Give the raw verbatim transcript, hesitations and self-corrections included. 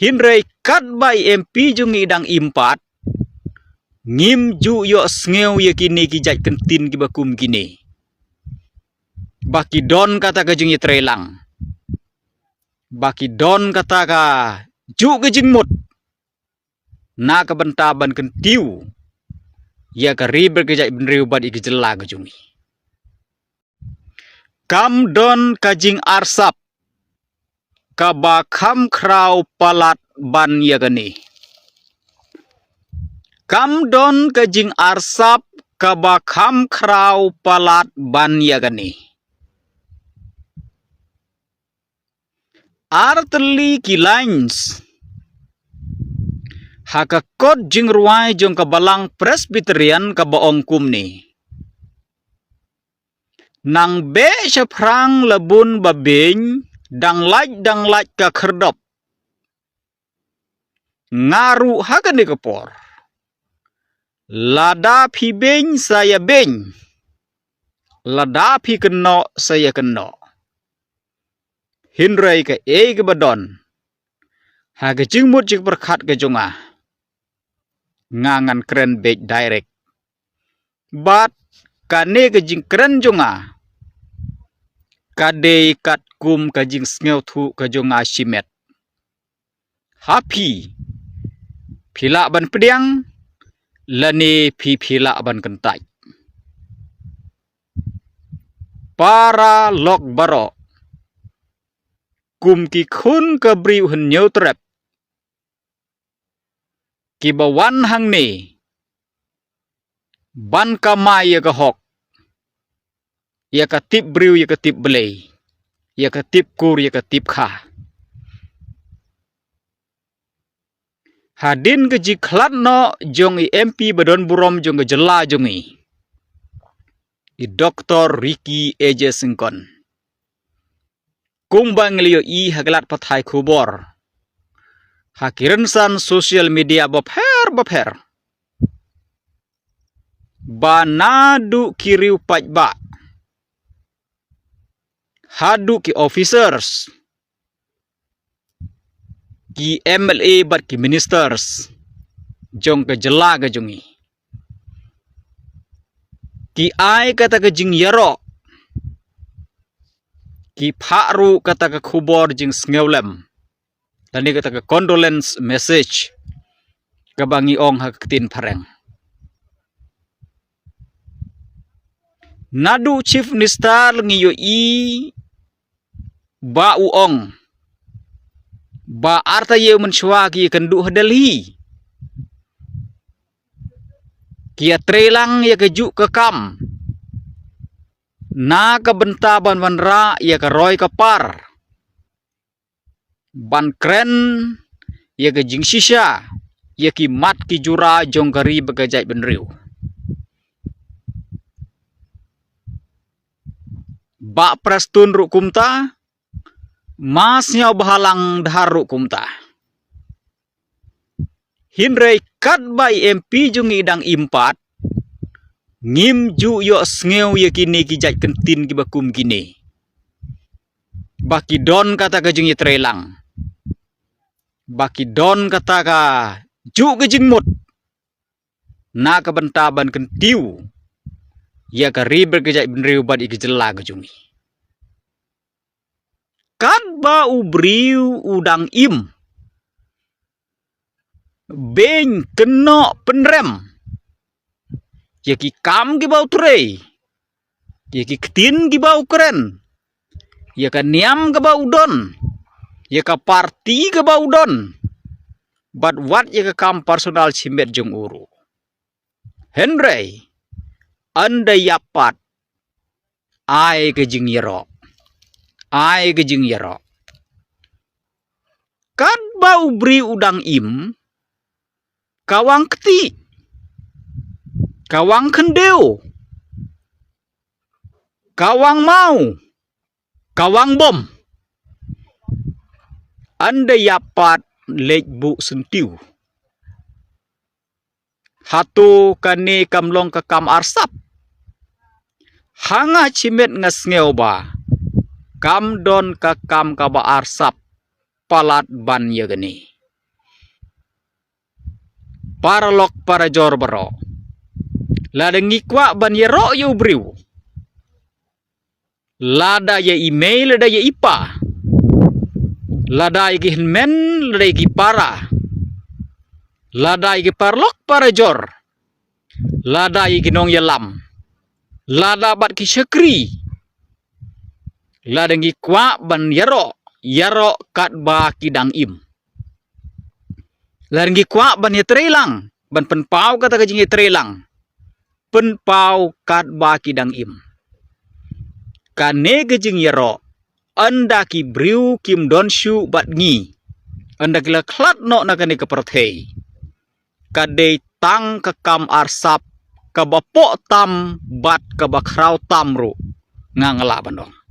Hynrei katba i M P jong ngi dang im pat, ngim ju ïohsngew ïa kine ki jait kyntien kiba kum kine. Ba ki don kata ka jingïatreilang. Ba ki don kata ka juh ka jingmut. Na ka bynta ban kyntiew ïa ka ri bad ka jaitbynriew bad ïa ka jylla ka jong ngi. Kam don ka jingarsap kaba kham khraw palat ban ïa kane. Kam don ka jingarsap kaba kham khraw palat ban ïa kane. Artylli ki lines ha ka kot jingrwai jong ka Balang Presbyterian kaba ong kumne. Nang beh shaphrang la bun ba beiñ, dang lait dang lait ka khyrdop. Nga ruh ha kane ka por. Lada phi beiñ sa ïa beiñ. Lada phi kynnoh sa ïa kynnoh. Hynrei kaei kaba don ha ka jingmut jingpyrkhat ka jong nga, nga ngan kren beit direct. Bad kane ka jingkren jong nga ka dei katkum ka jingsngewthuh ka jong nga shimet. Ha phi, phi lah ban pdiang lane phi, phi lah ban kyntait. Para lok baroh, kum ki khun ka briew Hynñiewtrep kiba wan hangne ban kamai ïa ka hok, ïa ka tip briew, ïa ka tip Blei, ïa ka tip kur, ïa ka tip kha. Hadien ka jingkhlad noh jong i M P ba don burom jong ka jylla jong ngi, i Doktor Ricky A J Syngkon. Kumba ngi la ïohi ha ki lad pathai khubor, ha ki rynsan social media bapher bapher, ba naduh ki riew paidbah haduh ki officers, ki M L A bad ki ministers jong ka jylla ka jong ngi, ki ai kata ka jingïaroh, ki phah ruh kata ka khubor jingsngewlem, lane kata ka condolence message, kaba ngi ong ha ka ktien phareng. Naduh Chief Minister ngi ïohi ba u ong ba arta ïa u mynshuwa ki ïakynduh ha Delhi, ki ïatreilang ïa kajuh ka kam na ka bynta ban wanrah ïa ka roi ka par, ban kren ïa ka jingshisha ïa ki mat ki jura jong ka ri bad ka jaitbynriew. Bah Prestone ruh kumta, Ma Sniawbhalang Dhar ruh kumta. Hynrei katba i M P jong ngi dang im pat, ngim ju ïohsngew ïa kine ki jait kyntien kiba kum kine. Ba ki don kata ka jingïatreilang, ba ki don kata kajuh ka jingmut na ka bynta ban kyntiew ïa ka ri bad ka jaitbynriew bad ïa ka jylla ka jong ngi. Katba u briew u dang im, beiñ, kynnoh, pynrem ïa ki kam kiba u trei, ïa ki ktien kiba u kren, ïa ka niam kaba u don, ïa ka parti kaba u don, bad wat ïa ka kam personal shimet jong u ruh. Hynrei ynda ïap pat, ai ka jingïaroh, ai ka jingïaroh. Katba u briew u dang im, ka wang ktieh, ka wang khyndew, ka wang maw, ka wang bom. Ynda ïap pat, leit buh syntiew. Hato kane kam long ka kam arsap? Ha nga shimet nga sngew ba kam don ka kam kaba arsap palat ban ïa kane. paralok parajor baroh. Lada ngi kwah ban ïaroh ïa u briew, lada ïa i mei lada ïa i pa, lada ïa ki hynmen lada ïa ki para, lada ïa ki paralok parajor, lada ïa ki nongïalam, lada bad ki shakri, lada ngi kwah ban ïaroh, ïaroh katba ki dang im. Lada ngi kwah ban ïatreilang, ban pynpaw kata ka jingïatreilang, pynpaw katba ki dang im. Kane ka jingïaroh, ynda ki briew kim don shuh bad ngi, ynda ki la khlad noh na kane ka pyrthei, ka dei tang ka kam arsap kaba poh tam bad kaba khraw tam ruh, nga nga lah ban ong.